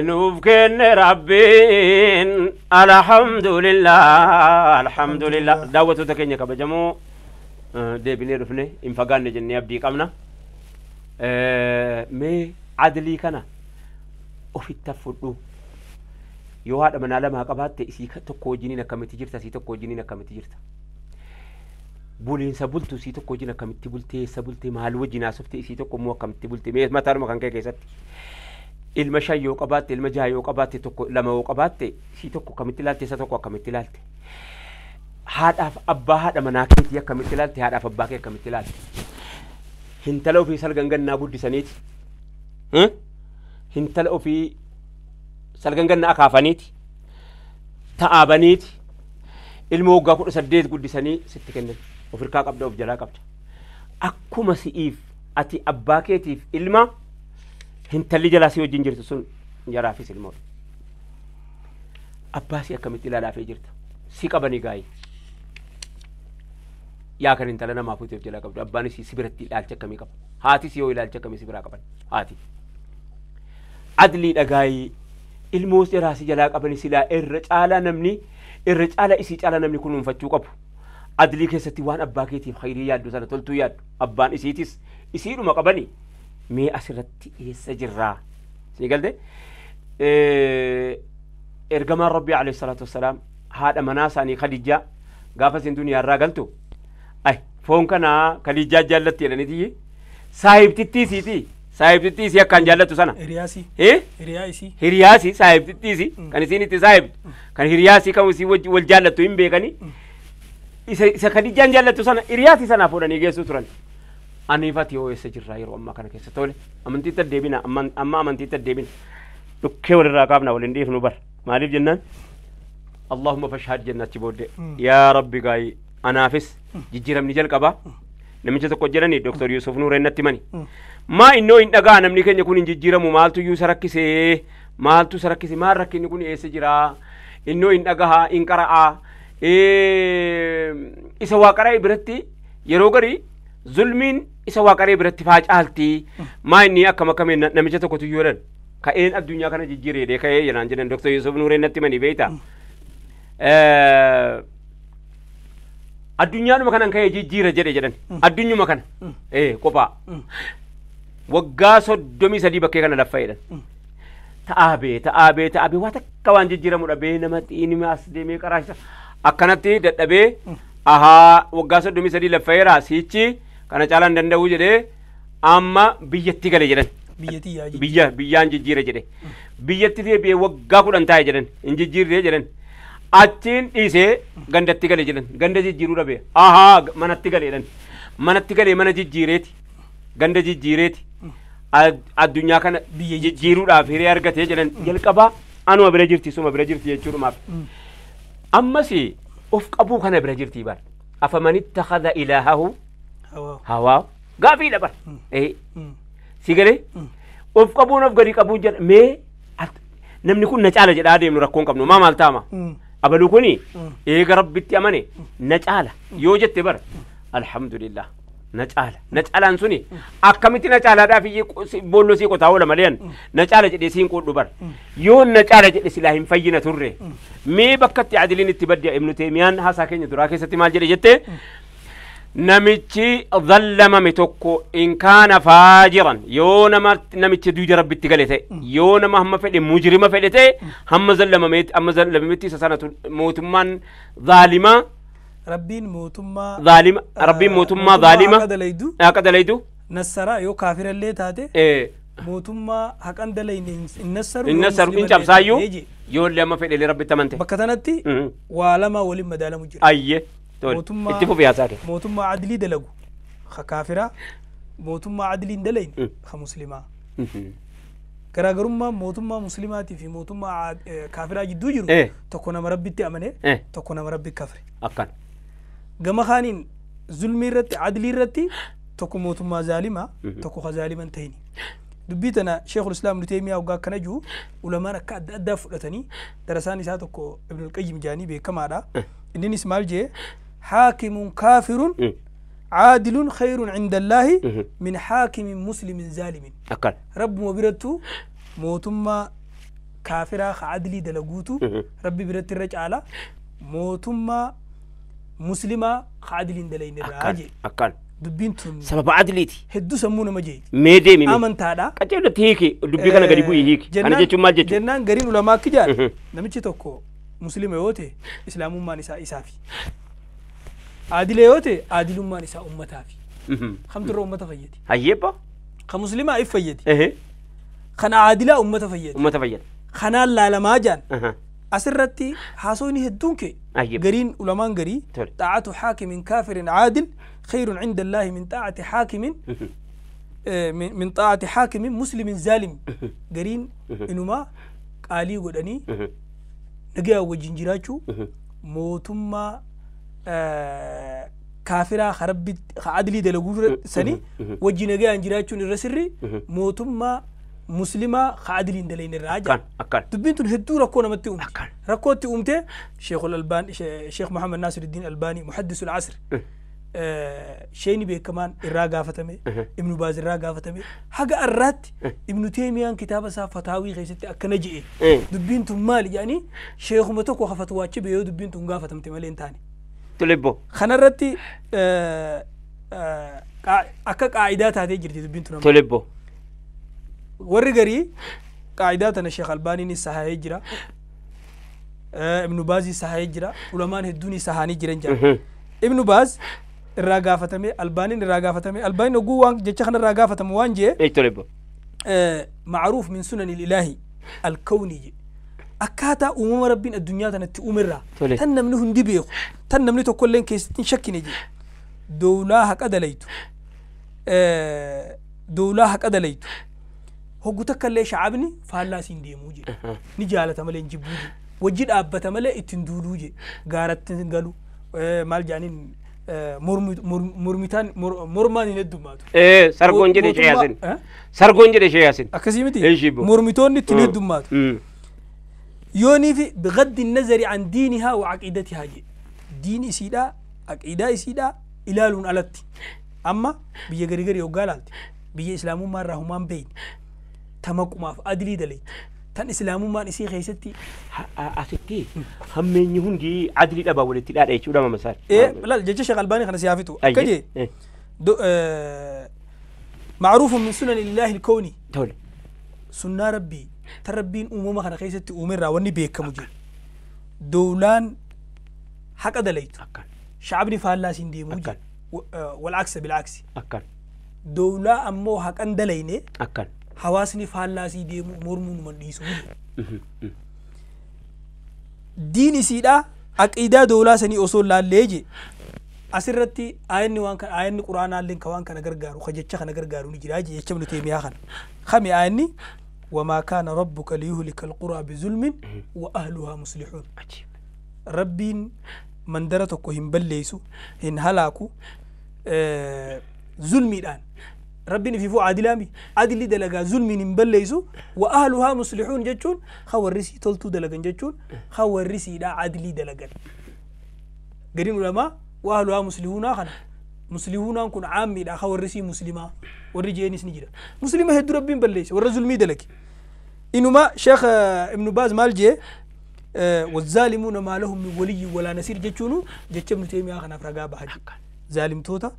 Nuuf kenne Rabbiin alhamdulillah alhamdulillah. Daawwattoota keenya kabajamoo deebinee dhufne hin fagaanne jennee abdii qabna. Mee adlii kana ofitti fudhu. Yoo haadha manaa lamaa qabaatte isii tokko wajjiniin akkamitti jirta, isii tokko wajjiniin akkamitti jirta. Buliinsa bultu isii tokko wajjin akkamitti bultee, eessa bultee, maal wajjin haasofte, isii tokko immoo akkamitti bulte. Mee mataanuma kan kee keessatti. Ilma 5 yoo qabaatte, ilma 6 yoo qabaatte, tokko 2 yoo qabaatte, isii tokko akkamitti ilaalte, isa tokko akkamitti ilaalte. Haadhaaf abbaa haadha manaa keetii akkamitti ilaalte, haadhaaf abbaa kee akkamitti ilaalte. Hintala ofii salgan gannaa guddisaniiti. Hintala ofii salgan gannaa akaafaniiti. Ta'aabaniiti. Ilma waggaa 18 guddisanii sitti kennan. Of hirkaa qabda, of jalaa qabda. Akkuma si'iif ati abbaa keetiif ilma hintalli jalaa si wajjin jirtu sun jaraafis ilmoodha. Abbaa si akkamitti ilaalaafee jirta? Si qabanii gaa'ii. Yaa kan intala namaa fuutee of jalaa qabdu abbaanis si biratti ilaalcha akkamii qaba? Haatis yoo ilaalcha akkamii si biraa qaban? Haati. Adlii dhagaayii ilmoos jaraa si jalaa qabanii silaa irra caalaa namni irra caalaa isii caalaa namni kunuunfachuu qabu. Adlii keessatti waan abbaa keetiif khayrii yaaddu sana toltuu yaaddu abbaan isiitis isiidhuma qabanii mee asirratti eessa jirraa? Sii galte? Ergamaan Rabbii alayhi salaatu wassalaam haadha manaa isaanii Khadijaa gaafa isin duniyaarraa galtu ay foon kana Khadijaa jaallatti jedhaniiti saahibtittii isiiti saahibtittii isii akkaan jaallattu sana. Hiriyaasii. Hiriyaa isii. Hiriyaasii saahibtittii isii kan isiin itti saahibtu kan hiriyaasii kan isii wal jaallattu hin beekani. Isa Khadijaan jaallattu sana hiriyaasii sanaa fuudhanii geessuu turan. Aniifati yoo eessa jirraa yeroo ammaa kana keessa tole amantiitti deebina amma amantiitti deebina dhukkee walirraa kaafna waliin dhiifnu bar maaliif jennaan Allahumma fashhad jenna achi booddee yaa Rabbi gaayii anaafis jijjiiramni jalqabaa namicha tokko jedhani Dr. Yusuf Nuureen natti mani maa innoo hin dhagaa namni keenya kun hin jijjiiramu maaltu iyyuu isa rakkisee maaltu isa rakkise maal rakkinni kun eessa jiraa innoo hin dhagahaa hin qara'aa isa waa qara'e biratti yeroo garii zulmiin isa waa qaree biratti faacaalti maa inni akkam akkameen namicha tokkotu iyyuu jedhan ka'een addunyaa kana jijjiireedhe ka'ee jedhaan jedhan Dr. Yusuf Nuureen natti mani beektaa. Addunyaanuma kanan ka'ee jijjiira jedhe jedhan addunyuma kana kophaa waggaa 33 bakkee kana laffa'e jedhan. Ta'aabee ta'aabee ta'aabee waa takka waan jijjiiramu dhabee nama xiinima as deemee qaraashisa akkanatti dadhabee ahaa waggaa 33 laffa'eera siichi kana caalaan danda'uu jedhee amma biyyatti gale jedhan. Biyyatti Biyyaan jijjiira jedhe. Biyyatti deebi'ee waggaa 10 taa'e jedhan hin jijjiirree jedhan. Achiin dhiisee gandatti gale jedhan ganda jijjiiruu dhabee ahaa manatti gale jedhan. Manatti galee mana jijjiireeti ganda jijjiireeti addunyaa kana jijjiiruudhaaf hiree argatee jedhan jalqabaa anuma bira jirti suma bira jirti jechuudhumaaf. Ammas of qabuu kana bira jirti bar. Afaman ittakhadha ilaahahu hawaa gaafiidha bar. Si galee of qabuun of gadi qabuun jedha mee namni kun na caala jedhaa deemnu rakkoon qabnu maa maal taama. Abaluu kuni eega Rabbitti amane na caala yoo jette bar alhamdulillah na caala na caalaan suni akkamitti na caalaadhaaf boolloo sii qotaa oola malee na caala jedhee siin qoodhu bar yoo na caala jedhe silaa hin fayyina turre mee bakkatti adiliin itti badde Ibnu Teemiyaan haasaa keenya duraa keessatti maal jedhe jette namichi zallamame tokko in kaana faajiran yoo nama namichi duuja Rabbitti gale ta'e yoo nama hamma fedhe mujrima fedhe ta'e hamma zallamameetti amma zallamameetti isa sanatu mootummaan zaalimaa Rabbiin mootummaa zaalima Rabbiin mootummaa zaalima haqa dalaydu nassaraa yoo kaafirallee taate mootummaa haqan dalayne hin nassaru hin nassaru hin cabsaayyuu yoo illee amma fedhe Rabbitti amante bakka tanatti waa lama waliin madaalamu jira ayye itti fufi haasaa kee mootummaa adlii dalagu ka kaafiraa mootummaa adlii hin dalayne ka muslimaa garaagarummaa mootummaa muslimaatii fi mootummaa kaafiraa jidduu jiru tokko nama Rabbitti amane tokko nama Rabbi kafre akkan gama kaaniin zulmii irratti adlii irratti tokko mootummaa zaalimaa tokko ka zaaliman tahini dubbii tana Sheekhul Islaam Ibnu Teemiyaa waggaa akkana jiru ulamaan akka adda addaa fudhatanii darasaan isaa tokko Ibnul Qayyim jaanii beekamaadha inninis maal jee حاكم كافر عادل خير عند الله من حاكم مسلم ظالم. أكل. رب مبرته موتما Kaafiraa ka adlii dalaguutu rabbi biratti irra caala mootummaa muslimaa ka adliin dalayne irraa jee. Akkaan. Dubbiin tun Sababa adliiti. Hedduu sammuu nama jeeti. Mee deemi mee. Amantaadha. Qajeelatti hiiki dubbii kana gadi bu'ii hiiki. Kana jechuun maal jechuudha? Jennaan gariin ulamaa akka jedhan namichi tokko muslima yoo ta'e islaamummaan isaa isaafi. Aadila yoo ta'e aadilummaan isaa ummataafi. Kamtu irra ummata fayyadi? Hayyeebba. Ka muslimaa if fayyadi. Kan aadilaa ummata fayyadi. Ummata fayyada. Kanaan laalamaa jaan. Asirratti haasawni hedduun kee gariin ulamaan garii xaa'atu xaakimin kaafirin caadil khayrun cinda allaahi min xaa'ati xaakimin min xaa'ati xaakimin muslimin zaalim gariin inumaa qaalii godhanii nagayaa wajjin jiraachuu mootummaa kaafiraa ka adlii dalaguu sanii wajji nagayaan jiraachuun irra sirri mootummaa muslimaa ka adliin dalayne irraa jira. Dubbiin tun hedduu rakkoo namatti uumte. Rakkootti uumte Sheekhul Albaan Sheekh Muhammad Naasiruddin Albaanii muhaddisul asr sheeni beekamaan irraa gaafatame Ibnu Baaz irraa gaafatame haga arraatti Ibnu Teemiyaan kitaaba isaa Fataawii keessatti akkana je'e dubbiin tun maali jedhanii sheekuma tokko ka fatwaachi bee yoo dubbiin tun gaafatamte malee hin taane. Tolebbo. Kanarratti akka qaa'idaa taatee jirti dubbiin tun. Tolebbo. Warri garii qaa'idaa tana Sheekh Albaaniin sahahee jira. Ibnu Baazii sahahee jira. Ulamaan hedduun sahanii jiran jira. Ibnu Baaz irraa gaafatame Albaaniin irraa gaafatame Albaaniin oguu waan jecha kana irraa gaafatamu waan jee. Tolebbo. Macruuf min sunani ilaahi alkawni je. Akkaataa uumama rabbiin addunyaa tanatti uumerraa tan namni hundi beeku tan namni tokkolleen keessatti hin shakkine je. Doolaa haqa dalaytu. Doolaa haqa dalaytu. Hoggu takka illee shacabni faallaa siin deemuu je. Ni jaalata malee hin jibbuu je. Wajji dhaabbata malee ittiin duuluu je. Gaaratti hin galu maal jedhaniin mormitaan mormaan hin heddummaatu. Sargoon jedhe ishee yaasin. Sargoon jedhe ishee yaasin. Akkasii miti mormitoonni ittiin heddummaatu. Yoonii fi bigaddi nazari an diinihaa wa aqiidatihaa je. Diini isiidhaa aqiidaa isiidhaa ilaaluun alatti. Amma biyya garii garii hoggaa ilaalte biyya islaamummaa irraa humaan beeyne. Tamaqumaaf adlii dalaytu tan islaamummaan isii keessatti asitti hammeenyi hundi adlii dhabaa walitti dhaadha jechuudha mama isaa. Laal jecha Sheekh Albaanii kana siyaa fitu akka jee macruufun min sunani illaahi ilkawni Tole. Sunnaa rabbii tan rabbiin uumama kana keessatti uumerraa wanni beekamu jee dowlaan haqa dalaytu shacabni faallaa siin deemuu jee walcaksa bilcaksi dowlaa ammoo haqan dalayne hawaasni fallaasii deemu mormuun numan dhiisuu. Diin isiidha aqiidaa doolaa sanii osoo laallee je asirratti aayanni waan kana aayanni quraanaallee ka waan kana gargaaru ka jecha kana gargaaru ni jira je jecha Ibnu Teemiyaa kana. Kami aayanni wamaa kaana rabbuka liyuhlika alquraa bizulmin wa ahluhaa muslixuun. Rabbiin mandara tokko hin balleessu hin halaaku zulmiidhaan. Rabbiin ifiifuu aadilaami adli dalagaa zulmiin hin balleessu wa ahluhaa muslixuun jechuun ka warri sii toltuu dalagan jechuun ka warri siidhaa adlii dalagan. Gariin ulamaa wa ahluhaa muslihuunaa kana muslihuunaan kun caammiidha ka warri sii muslimaa warri jeenis ni jira. Muslima hedduu rabbiin balleesse warra zulmii dalage. Inuma Sheekh Ibnu Baaz maal jee wazaalimuuna maa lahum min waliyyin walaa nasiir jechuunu jecha Ibnu Teemiyaa kanaaf ragaa baha jedhe. Zaalimtoota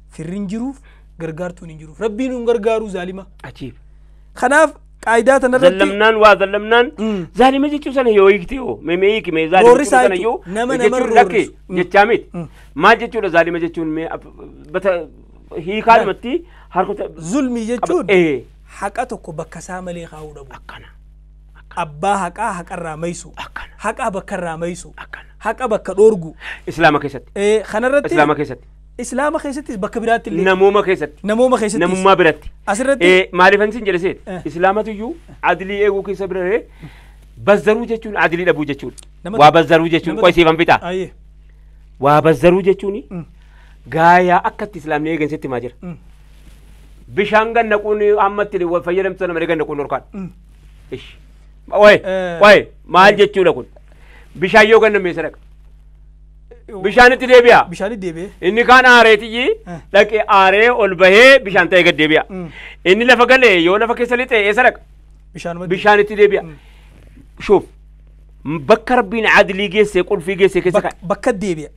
firrin jiruuf gargaartuun hin jiruuf rabbiin hin gargaaruu zaalima. Ajiib. Kanaaf qaayidaa tanarratti. Zallamnaan waa zallamnaan zaalima jechuu sana yoo hiikte yoo mee hiiki mee zaalima jechuu sana yoo jechuun lakkee jechaa miti. Maal jechuudha zaalima jechuun mee bata hiikaalumatti harkota. Zulmii jechuun haqa tokko bakka isaa malee kaa'uu dhabu. Akkana. Abbaa haqaa haqarraa maysu. Akkana. Haqa bakkarraa maysu. Akkana. Haqa bakka dhoorgu. Islaama keessatti. Kanarratti. Islaama keessatti. Islaama keessattis bakka biraatti illee. Namooma keessatti. Namooma keessattis. Namummaa biratti. Asirratti. Maaliifan sin jedhe seet. Islaamatu iyyuu adilii eeguu keessa bira bazzaruu jechuun adilii dhabuu jechuudha. Waa bazzaruu jechuun qoysiifan bitaa. Waa bazzaruu jechuun gaayaa akkatti islaamni eegan sitti himaa jira. Bishaan gannaquun ammatti fayyadamtu sana malee gannaquun dhorkaadha. Ishi. Wayi maal jechuudha kun? Bishaan yoo ganname sadaqa. Bishaanitti deebi'a. Bishaanitti deebi'e. Inni kaan aareetiyyi dhaqee aaree ol bahee bishaan ta'ee gad deebi'a. Inni lafa galee yoo lafa keessa lixee eessa dhaqa? Bishaanitti deebi'a. Shuuf bakka rabbiin adlii geesse qulfii geesse keessa bakka deebi'a.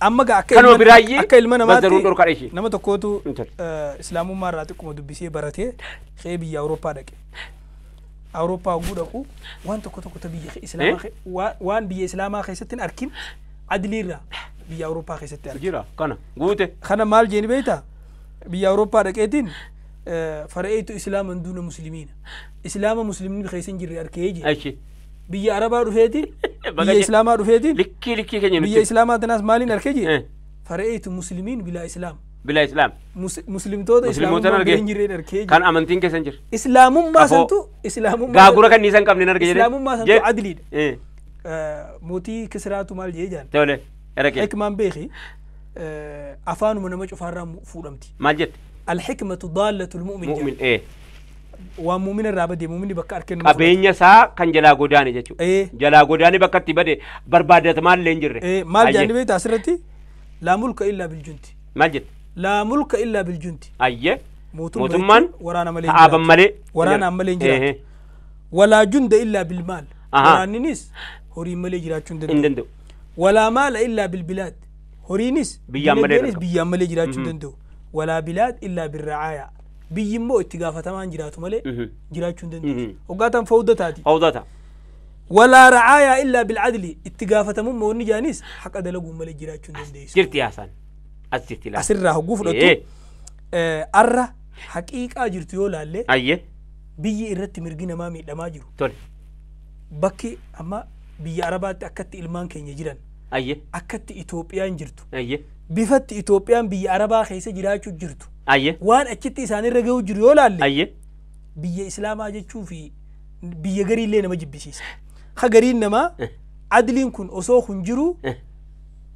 Amma gaa akka ilma namaatti nama tokkootu islaamummaa irraa xiqquma dubbisee baratee qe'ee biyya Awurooppaa dhaqe. Awurooppaa hogguu dhaqu waan tokko tokko biyya islaamaa waan biyya islaamaa keessatti hin arkin adlii irraa biyya Awurooppaa keessatti argina. Jira kana guute. Kana maal jeeni beektaa? Biyya Awurooppaa dhaqeetiin fara'eetu islaaman duuna muslimiina. Islaama muslimni keessa hin jirre arkee jee. Biyya Arabaa dhufeetiin biyya Islaamaa dhufeetiin likkii likkii keenya biyya Islaamaa tanaas maaliin arkee jee? Fara'eetu muslimiin bilaa islaam. Bilaa islaam. Muslimtoota islaamummaa bira hin jirreen arkee jee. Kan amantiin keessa hin jirre. Islaamummaa santu islaamummaa. Gaagura kan niisan qabne arge jedhee. Islaamummaa santu adliidha. Mootii Kisraatu maal jee jaan? Tole. Hikmaan beeki afaanuma nama cufaarraa fuudhamti. Maal jette? Alhikmatu daallatu lmu'min. Mu'min ee. Waan mu'mina irraa badee mu'minni bakka arginu. Qabeenya isaa kan jalaa godaane jechuudha. Jalaa godaane bakka itti bade barbaadatamaa illee hin jirre. Maal jedhani beektaa asirratti? Laa mulka illaa biljunti. Maal jette? Laa mulka illaa biljunti. Ayyee. Mootummaan waraana malee ta'aaban malee. Waraanaan malee hin jiraatu. Walaa junda illaa bilmaal. Waraanninis horii malee jiraachuu hin danda'u. ولا مال إلا بالبلاد هورينيس بيان مالي جراتشو دندو ولا بلاد إلا بالرعاية بيمو اتقافة تمان جراتو مالي جراتشو دندو وقاتن فوضى تاتي فوضى ولا رعاية إلا بالعدل اتقافة تمام موني جانيس حق أدلقو مالي جراتشو دندو جرتي يا حسن أسرتي لا أسرها وقوف لتو أرى حقيقة جرتيو لالي أيه بيي إرتي مرقنا مامي لما جرو تولي بكي أما biyya Arabaatti akkatti ilmaan keenya jiran. Ayyee. Akkatti Itoophiyaan jirtu. Ayyee. Bifatti Itoophiyaan biyya Arabaa keessa jiraachuu jirtu. Ayyee. Waan achitti isaanirra ga'u jiru yoo laalle. Ayyee. Biyya Islaamaa jechuu fi biyya gariillee nama jibbisiisa. Ha gariin namaa adliin kun osoo kun jiru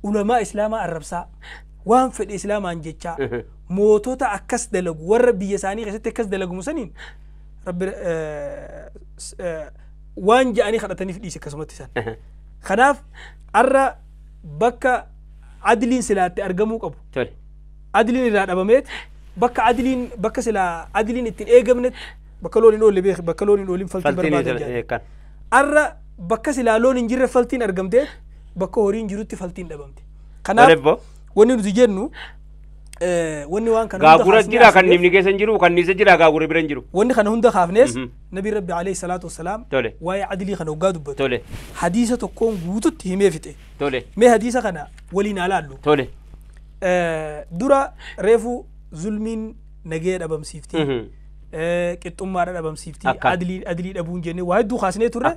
ulamaa Islaamaa arrabsaa waan fedhe Islaamaan jechaa mootota akkas dalagu warra biyya isaanii keessatti akkas dalagu saniin rabbi waan ja'anii kadhataniif dhiise akkasumatti isaan. Kanaaf har'a bakka adliin silaatti argamuu qabu. Adliin irraa dhabameet bakka adliin bakka silaa adliin ittiin eegamnetti bakka loon hin oolle beeki bakka loon hin oolin faltiin barbaadan jedhan. Har'a bakka silaa loon hin jirre faltiin argamteet bakka horiin jirutti faltiin dhabamte. Kanaaf wanni nuti jennu wanni waan kana gaagura jira kan nimni keessa hin jiru kan niisa jira gaagura bira hin jiru. Wanni kana hunda kaafnes nabi rabbi alayhi salaatu wassalaam waa'ee adlii kana hoggaa dubbatu. Tole. Hadiisa tokkoon guututti himee fixe. Tole. Mee hadiisa kana waliin haa laallu. Tole. Dura reefu zulmiin nagee dhabamsiifti. Qixxummaadha dhabamsiifti. Adlii dhabuun jennee waa hedduu kaasnee turre.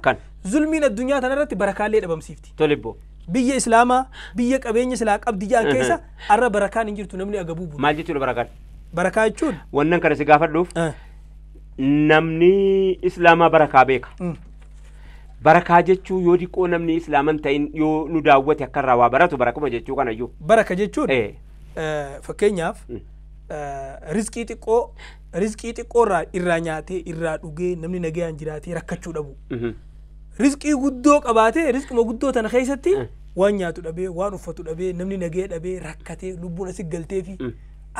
Zulmiin addunyaa tanarratti barakaallee dhabamsiifti. Tole boo. Biyya Islaamaa biyya qabeenya silaa qabdi jaan keessa har'a barakaan hin jirtu namni agabuu bulu. Maal jechuudha barakaan? Barakaa jechuun? Wannan kana si gaafadhuuf namni Islaamaa barakaa beeka. Barakaa jechuu yoo diqoo namni Islaaman ta'in yoo nu daawwate akka irraa waa baratu barakuma jechuu kanayyuu. Baraka jechuun fakkeenyaaf rizqii xiqqoo irraa nyaatee irraa dhugee namni nagayaan jiraatee rakkachuu dhabu. Rizqii guddoo qabaatee rizquma guddoo tana keessatti waan nyaatu dhabee waan uffatu dhabee namni nagee dhabee rakkatee lubbuun asi galtee fi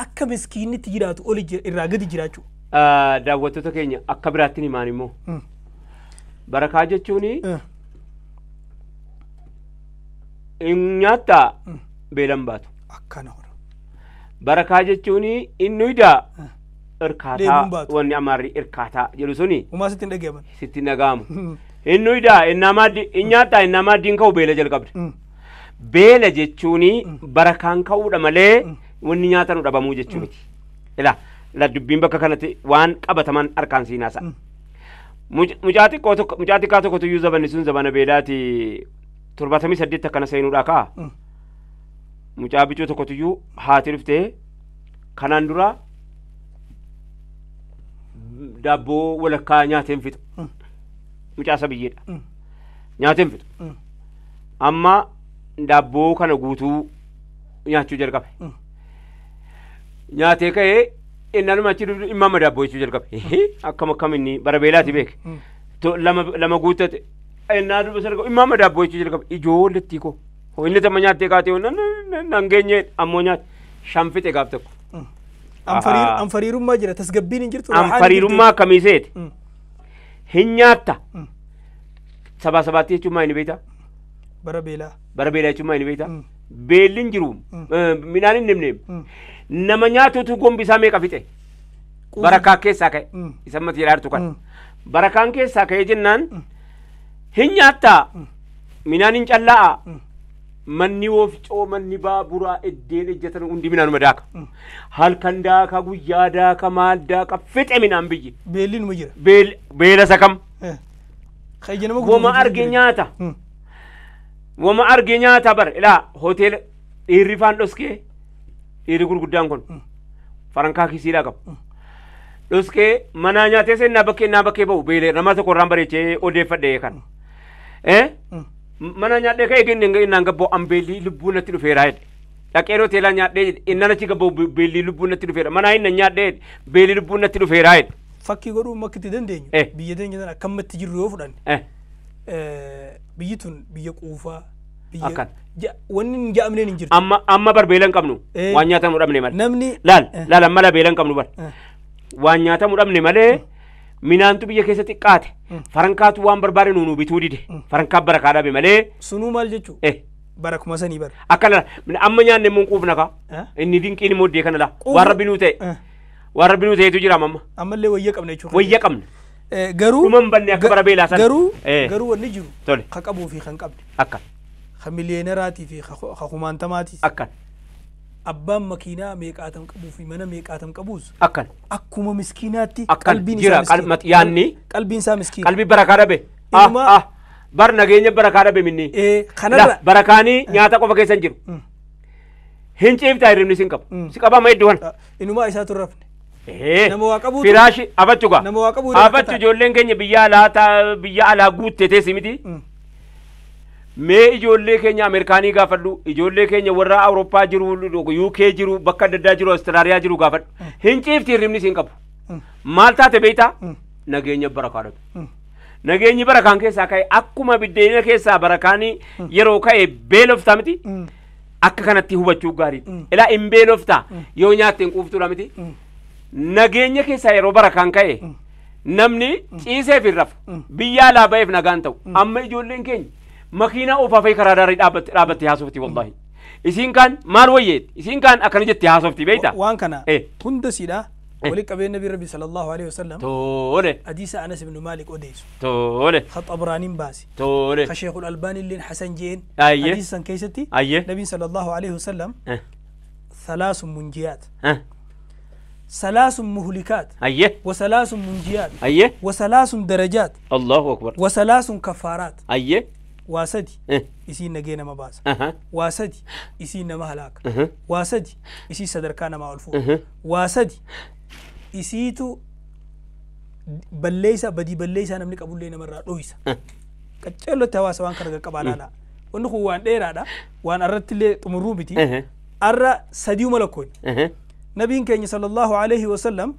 akka miskiinnitti jiraatu oli irraa gadi jiraachuu. Daawwattoota keenya akka biraatti himaan immoo. Barakaa jechuun nyaattaa beelan baatu. Akkana hora. Barakaa jechuun inni hidhaa irkaataa wanni amaarri irkaataa jedhu suni. Uumaa sitti hin dhagahaman. Sitti hin dhagahamu. Inni hidhaa nyaattaa innaa maaddiin ka'u beela jalqabde. Beela jechuun barakaan ka'uudha malee wanni nyaatanu dhabamuu jechuu miti. Ilaa dubbiin bakka kanatti waan qabataman harkaan siinaasa. Mucaa xiqqaa tokkotu iyyuu zabanni sun zabana beelaati 78 akkana seenuudhaa ka'a. Mucaa bicuu tokkotu iyyuu haati dhuftee kanaan dura daabboo walakkaa nyaateen fixu. Mucaa isa biyyeedha. Nyaateen fixu. Amma daabboo kana guutuu nyaachuu jalqabe. Nyaatee ka'ee inni anuma achi dhimma daabboo jechuu jalqabe. Akkam akkam inni bara beelaati beeke. Lama guuttate innaa duuba sarga dhimma daabboo jechuu jalqabe. Ijoollettii koo. Inni tamma nyaattee kaatee nan geenye ammoo nyaate shan fixe gaaf tokko. Anfariirummaa jira tasgabbiin hin jirtu. Anfariirummaa akkamii seete? Hin nyaatta. 77 jechuun maa inni beektaa? Bara beelaa. Bara beelaa jechuun maa inni beektaa? Beelli hin jiru. Midhaan hin dhibne. Nama nyaatutu gombisaa meeqa fixe? Barakaa keessaa ka'e. Isa mati jedhaa jirtu kan. Barakaan keessaa ka'e jennaan hin nyaattaa. Midhaan hin callaa'a. Manni wofcoo, manni baaburaa, eddeen ejjatan hundi midhaanuma daaka. Halkan daaka, guyyaa daaka, maal daaka, fixe midhaan biyyi. Beelli numa jira. Beela isa kam? Woma arge nyaata. Woma arge nyaata bar. Ilaa hoteela dhiirri faan dhoskee dhiirri gurguddaan kun farankaa kisiidhaa qabu. Dhoskee manaa nyaatee seenaa bakkee bahu beelee nama tokko irraan bareechee odeeffadhe kan. Mana nyaadhee ka'ee innaan gabboo an beellii lubbuu natti dhufeera jedhe. Dhaqeen hoteelaa nyaadhee jedhe innaan achi gabboo beellii lubbuu natti dhufeera. Manaa hinna nyaadhee jedhe beellii lubbuu natti dhufeera jedhe. Fakkii godhuu akka itti dandeenyu biyya teenya tana akkamatti jirru yoo fudhanne biyyi tun biyya quufaa Akkan. Wanni hin ja'amneen hin jirtu. Amma bar beela hin qabnu waan nyaatamu dhabne malee. Namni Laal laal amma la beela hin qabnu bar. Waan nyaatamu dhabne malee minaantu biyya keessa xiqqaate. Farankaatu waan barbaade nuunu bituu dide. Farankaa barakaa dhabe malee. Sunuu maal jechuu? Barakuma sanii bara. Akkana amma nyaanne immoo quufna kaa. Inni dinqiin immoo iddee kana laa. Waan rabbi nuu ta'e. Waan rabbi nuu ta'etu jira amma. Ammallee wayya qabna jechuudha. Wayya qabna. Garuu. Dhuma hin banne akka bara beelaa sana. Garuu wanni jiru. Tole. Ka qabuu fi kan qabne. Akka. Ka miliyeeneraatii fi ka kumaantamaatii. Akkan. Abbaan makiinaa meeqaatam qabuu fi mana meeqaatam qabuus. Akkan. Akkuma miskiinaatti qalbiin isaa miskiina. Yaanni. Qalbiin isaa miskiina. Qalbii barakaa dhabe. Bar nageenya barakaa dhabe minni. Kanarra. Barakaanii nyaata qofa keessa hin jiru. Hin ciiftaa hirribni sin qabu. Si qabama hedduu kana. Inumaa isaatu rafne. Nama waa qabuutu. Firaashi afachu gaa. Nama waa qabuutu. Afachu ijoolleen keenya biyya alaa biyya alaa guutte teessi miti. Mee ijoollee keenya Ameerikaanii gaafadhu, ijoollee keenya warra Awurooppaa jiru, UK jiru, bakka adda addaa jiru, Awustiraaliyaa jiru gaafadhu. Hin ciifti hirribni siin qabu. Maal taate beektaa? Nageenya barakaa dhabe. Nageenyi barakaan keessaa ka'e akkuma biddeena keessaa barakaanii yeroo ka'e beeloftaa miti. Akka kanatti hubachuu gaariidha. Ilaa hin beeloftaa yoo nyaatte hin quuftuudha miti. Nageenya keessaa yeroo barakaan ka'e namni ciiseef hin rafu. Biyya alaa ba'eef nagaan ta'u. Amma ijoolleen keenya makiinaa oofaa fa'i karaa daarii dhaabatte haasofti wallahi. Isiin kaan maal wayyeetti? Isiin kaan akkana jetti haasofti beektaa? Waan kana hunda siidha. Wali qabeen Nabi Rabbi sallallahu alaihi wasallam. Tole. Hadiisa Anas ibn Malik odeessu. Tole. Ka Xabraaniin baase. Tole. Ka Sheekhul Albaanii illeen Hasan jeen. Hadiisa san keessatti. Nabiin sallallahu alaihi wasallam. Thalaasun munjiyaat. Salaasun muhlikaat. Wa salaasun munjiyaat. Wa salaasun darajaat. Allahu akbar. Wa salaasun kafaaraat. Waa sadi isiin nagee nama baasa. Waa sadi isiin nama halaaka. Waa sadi isii sadarkaa namaa ol fuudha. Waa sadi isiitu balleessa badii balleessaa namni qabullee namarraa dhoysa. Qaccallotti hawaasa waan kana qaqqabaa laala. Wanni kun waan dheeraadha. Waan irratti illee xumuruu miti. Arra sadiuma lakkoon. Nabiin keenya sallallahu alaihi wasallam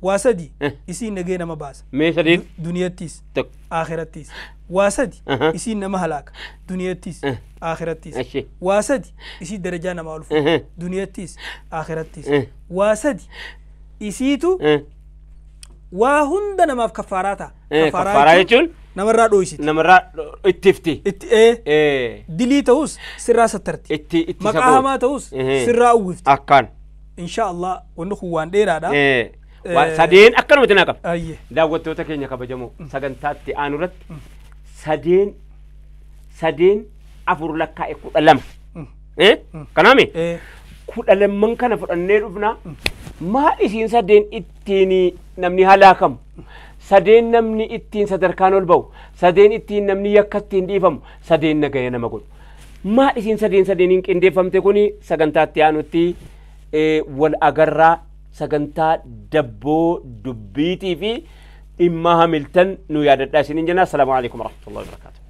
waa sadi isiin nagee nama baasa. Mee sadiin? Duniyattis. Akhirattis. Waa sadi isiin nama halaaka. Duniyattis. Akhirattis. Waa sadi isii darajaa namaa ol fuudha. Duniyattis. Akhirattis. Waa sadi isiitu waa hunda namaaf kaffaaraa ta'a. Kaffaaraa jechuun? Namarraa dhoysiti. Namarraa ittifti. Dilii ta'us sirraa sattarti. Maqaa hamaa ta'us sirraa uwwifti. Akkaan. Insha Allah wanni kun waan dheeraadha. Sadeen akkanumatti naa qaba. Daawwattoota keenya kabajamoo sagantaatti aanu irratti sadeen afur lakkaa'e 12. Kanaami? 12 kana fudhannee dhufna maal isiin sadeen ittiin namni halaakamu, sadeen namni ittiin sadarkaan ol ba'u, sadeen ittiin namni yakka ittiin dhiifamu, sadeen nagaya nama godhu. Maal isiin sadeeniin qindeeffamte kuni sagantaatti aanutti wal agarraa sagantaa dabboo dubbiitii fi dhimma hamiltan nu yaadadhaa isiniin jenna. Assalaamu alaikum warahmatullahi wabarakatuh.